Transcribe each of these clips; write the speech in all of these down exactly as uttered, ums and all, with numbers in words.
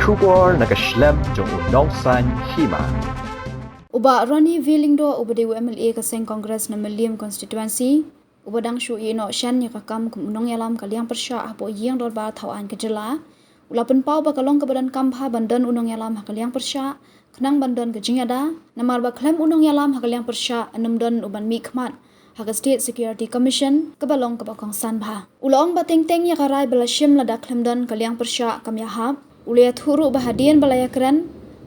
Khubor na ka shlem jong u nongsaiñ hima. U Bah Ronnie V Lyngdoh uba dei u M L A ka seng Congress na Mylliem constituency, uba dang shu ïeh noh shen ïa ka kam kum u nongïalam ka liang pyrshah hapoh ïing dorbar thaw aiñ ka jylla, u la pynpaw ba ka long kaba donkam bha ban don u nongïalam ha ka liang pyrshah, khnang ban don ka jingïada, namar ba khlem u nongïalam ha ka liang pyrshah, ym don u ban mihkhmat ha ka State Security Commission, kaba long kaba kongsan bha. U la ong ba teng teng ïa ka rai ba la shim lada khlem don ka liang pyrshah kam ïahap. U la ïathuh ruh ba hadien ba la ïakren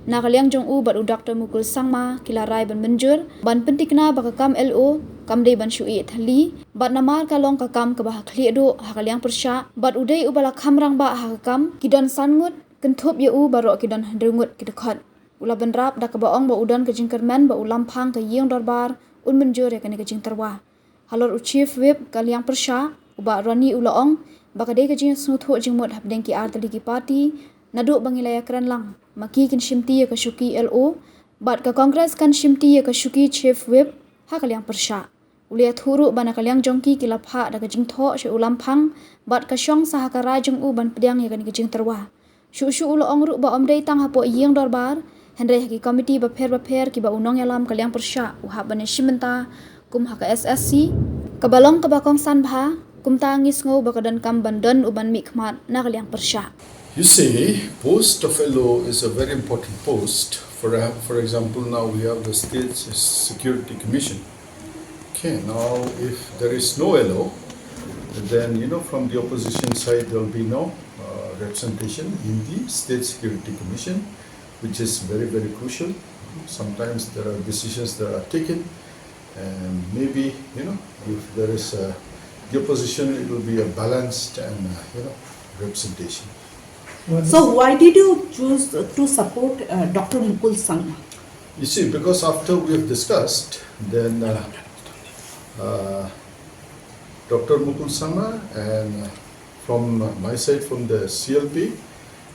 na ka liang jong u bad u Doctor Mukul Sangma, ki la rai ban mynjur ban pyntikna ba ka kam L O kam dei ban shu ïeh thylli, bad namar ka long ka kam kaba ha khlieh duh ha ka liang pyrshah, bad u dei uba la kham rangbah ha ka kam, ki don san ngut, kynthup ïa u baroh ki don hynriew ngut ki dkhot. U la bynrap da kaba ong ba u don ka jingkyrmen ba u lamphang ka ïing dorbar un mynjur ïa kane ka jingtyrwa. Halor u Chief Whip ka liang pyrshah, u Bah Ronnie u la ong ba ka dei ka jingsngewthuh jingmut hapdeng ki artylli ki party, naduh ba ngi la ïakren lang, ma ki kin shimti ïa ka shuki L O, bad ka Congress kan shimti ïa ka shuki Chief Whip ha ka liang pyrshah. U la ïathuh ruh ba na ka liang jong ki, ki la phah da ka jingthoh sha u lamphang, bad ka shong sa ha ka rai jong u ban pdiang ïa kane ka jingtyrwa. Shuh shuh u la ong ruh ba ym dei tang hapoh ïing dorbar, hynrei ha ki komiti bapher bapher kiba u nongïalam ka liang pyrshah u hap ban ïashim bynta, kum ha ka S S C, kaba long kaba kongsan bha, kumta ngi sngew ba ka donkam ban don u ban mihkhmat na ka liang pyrshah. You see, post of L O is a very important post. For, a- for example, now we have the State Security Commission. Okay, now if there is no L O, then, you know, from the opposition side, there will be no uh, representation in the State Security Commission, which is very, very crucial. Sometimes there are decisions that are taken, and maybe, you know, if there is a, the opposition, it will be a balanced and, uh, you know, representation. So why did you choose to support uh, Doctor Mukul Sangma? You see, because after we have discussed, then uh, uh, Doctor Mukul Sangma and uh, from my side, from the C L P,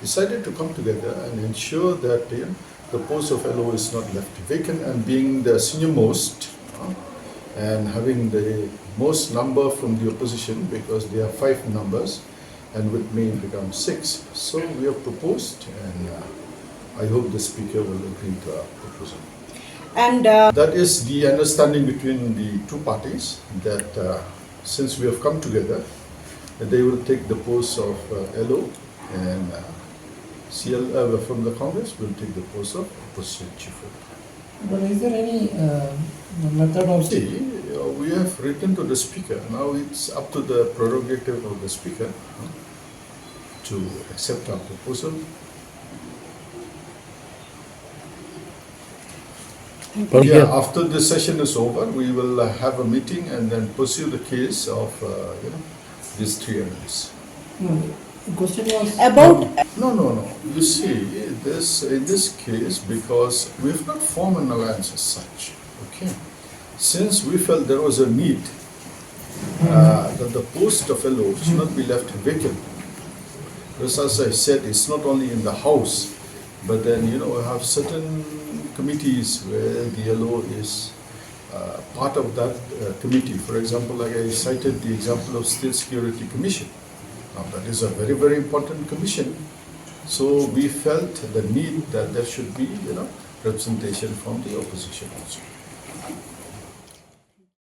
decided to come together and ensure that, you know, the post of L O is not left vacant, and being the senior most uh, and having the most number from the opposition, because they are five numbers, and with me it becomes six. So we have proposed, and uh, I hope the speaker will agree to our proposal. And uh, that is the understanding between the two parties, that uh, since we have come together, that they will take the post of uh, L O, and uh, C L uh, from the Congress will take the post of opposition chief whip. But is there any uh, method of See, uh, we have written to the speaker. Now it's up to the prerogative of the speaker uh, to accept our proposal. But Yeah, here after the session is over, we will uh, have a meeting and then pursue the case of uh, you know, these three M L As. No, the question was About No, no, no. You see, this in this case, because we have not formed an alliance as such, okay? Since we felt there was a need uh, that the post of L O should not be left vacant, because as I said, it's not only in the House, but then, you know, we have certain committees where the L O is uh, part of that uh, committee. For example, like I cited the example of State Security Commission. Now, that is a very, very important commission. So we felt the need that there should be, you know, representation from the opposition also.